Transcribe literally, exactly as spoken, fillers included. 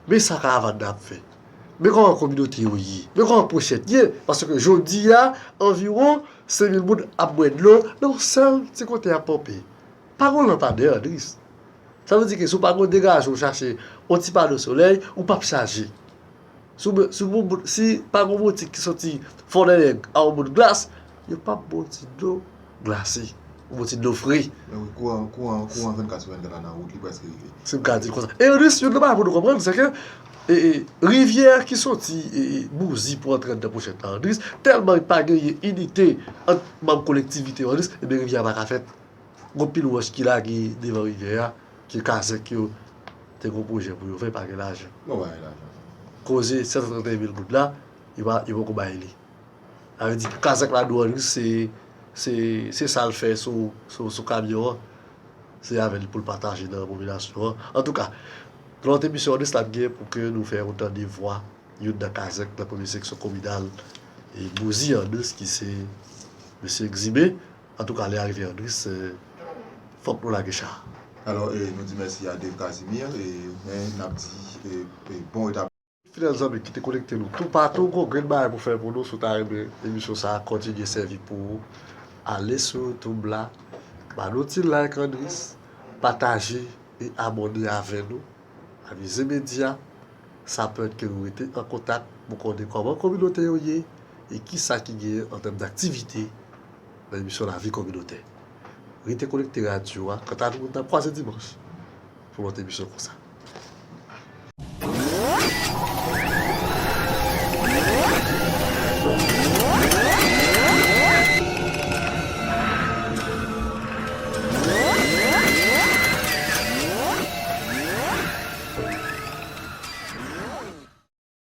Men sa karavàn nan ap fè. Men kòman kominote yo ye. Men kòman Pwochèt ye. Paske jodi a, anviwon senk mil moun ap bwè dlo nan yon sèl ti kote y ap ponpe. Pa gen lanpadè, Andris. Sa vle di ke si w pa gen degaje w chache yon ti pano solèy, ou p ap chaje. Si w be- si w bon- si pa gen boutik ki soti Fondènèg a yon moun glas, yo p ap ba w ti dlo glase, yon ti dlo fre. Men wi, kouran, kouran, kouran vennkat sou vennkat la nan wout, li prèske rive. Se m ka di l konsa. E Andris, youn nan bagay pou nou konprann, se ke e, e, rivyè ki soti e, e, Bouzi pou antre anndan Pwochèt la, Andris, tèlman pa genyen inite ant manm kolektivite yo, Andris, ebyen rivyè a pa ka fèt. Gon pil wòch ki lage devan rivyè a, ke kazèk yo te gon pwojè pou yo fè, pa gen lajan. Bon, pa gen lajan. Koze sèt san trannteyen mil goud la, yo pa, yo poko bay li. Sa vle di, kazèk la dwe Andris, se, se, se sa l fè sou, sou, sou kamyon an. Se avè l pou l pataje nan popilasyon an. Antouka, nan lòt emisyon, Andris t ap gen pou ke nou fè yon tande vwa youn nan kazèk nan premye seksyon kominal e Bouzi Andris ki se mesye Eximé. Antouka, lè a rive Andris, eh, fòk nou lage cha a. Alò, eh, nou di mèsi a Dave Casimir, eh, men n ap di, eh, eh, bon retablisman. Fidèl zanmi ki te konekte nou toupatou, gon grenn bagay pou fè pou nou, si w ta renmen emisyon sa a kontinye sèvi pou ou, ale sou YouTube la, ba nou ti like Andris, pataje e abòne avè nou. Avize Medya, sa pèmèt ke nou rete an kontak pou konnen kòman kominote yo ye e kisa ki genyen an tèm daktivite nan emisyon Lavi Kominotè. Rete konekte radyo a. Kanta nou, n ap kwaze dimanch pou lòt emisyon konsa.